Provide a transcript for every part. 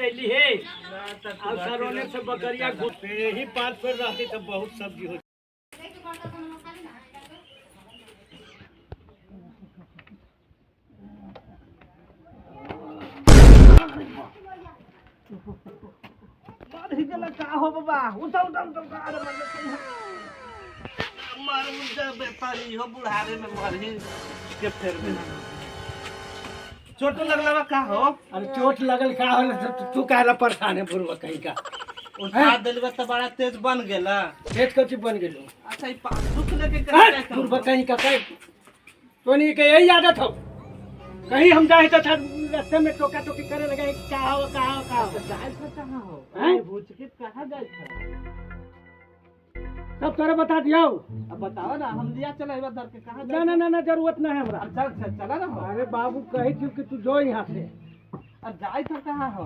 पटैली है। और सरोने से बकरिया घुस यही 5 पेड़ रहती तो बहुत सब्जी हो। मर गेला का हो बाबा? उठा उठा उठा उठा। अरे मर मर उठा बेपारी हो, बुढ़ारे में मरही के फेर में चोट लगला बा का हो? अरे चोट लगल का हो, तू काहे परेशान है बुढ़वा कहीं का? उठा देलबा त बड़ा तेज बन गेला। तेज कथी बन गेलो? अच्छा, ई पासबुक लेके कहाँ जाए? बुढ़वा कहीं का, कहीं तोनी के यही आदत हो, कहीं हम जाए तो रास्ते में टोका टोकी करे लगे कि का हो का हो का हो। जाए था कहाँ हो? हैं? भूचकित कहाँ जाए था? सब तोरे बता दियो। अब बताओ ना, हम लिया चला इधर के कहाँ ना ना ना ना, जरूरत ना है हमरा। चल चल चला ना हो। अरे बाबू, कही थी कि तू जो यहाँ से। अब जाए था कहाँ हो?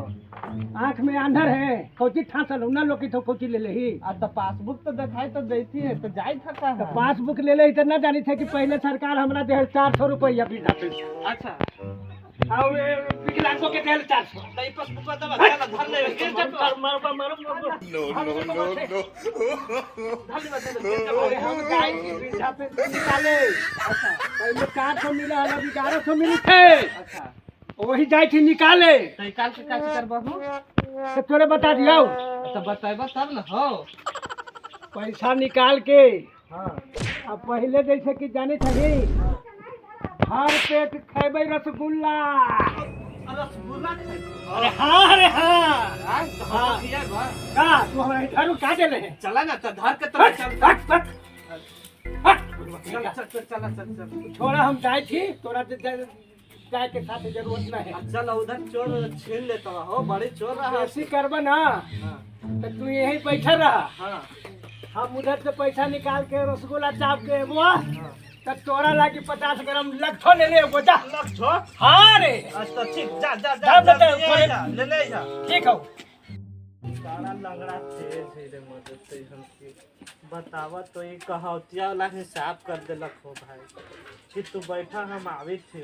आँख में अंधर है, कौची ठासल ना लोकी तो कौची ले लेही। आ तो पासबुक तो दिखाई तो देती है, तो जाए था तो कहाँ? पासबुक ले ले तो ना जानी थे कि पहले सरकार हमरा दे 400 रुपया बीघा पैसा। अच्छा। और विकलांगों के देल 400। नहीं, पासबुक तो चला धर ले। मार मार मार मार। No, no, no, no. अरे हम गाय की बीघा पे निकाले। अच्छा, पहले 400 मिला है, अभी 1100 मिली थे। अच्छा। वही जाए थी निकाले। तो निकाल के का करबहु? तो तोरे बता दियो। तो बताइबा तब न हो। पैसा निकाल के। हाँ। अब पहले जैसे कि जाने थे, हर पेट खेबे रसगुल्ला। रसगुल्ला खाई? अरे हाँ, अरे हाँ। हाँ तो हम खिया बा। का तू हमारे इधर का देले है? चला ना तो धर के तो हट चल। हट हट हट। चल चल चल चल चल चल। छोड़ा, हम जाए थी, तोरा जाए के साथ जरूरत ना है। चल, उधर चोर छीन लेता हो, बड़े चोर रहा। ऐसी करबा ना हाँ। तो तू यहीं बैठा रहा। हाँ। हम उधर से पैसा निकाल के रसगुल्ला चाप के बुआ तो तोरा लागी 50 ग्राम लट्ठो ले ले एगो जा। लट्ठो? हाँ रे। अच्छा ठीक, जा जा जा। जा, जा, जा, ले थोड़े- जा, ले ले जा। ठीक हो। सारा लंगड़ा तेज है रे, मदद से हमके बतावा तो ये कहावतिया वाला हिसाब कर देलक हो भाई कि तू बैठा हम आवी थे।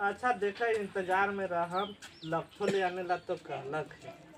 अच्छा देखा, इंतजार में रहम, लट्ठो ले आने ला तो कहलक है।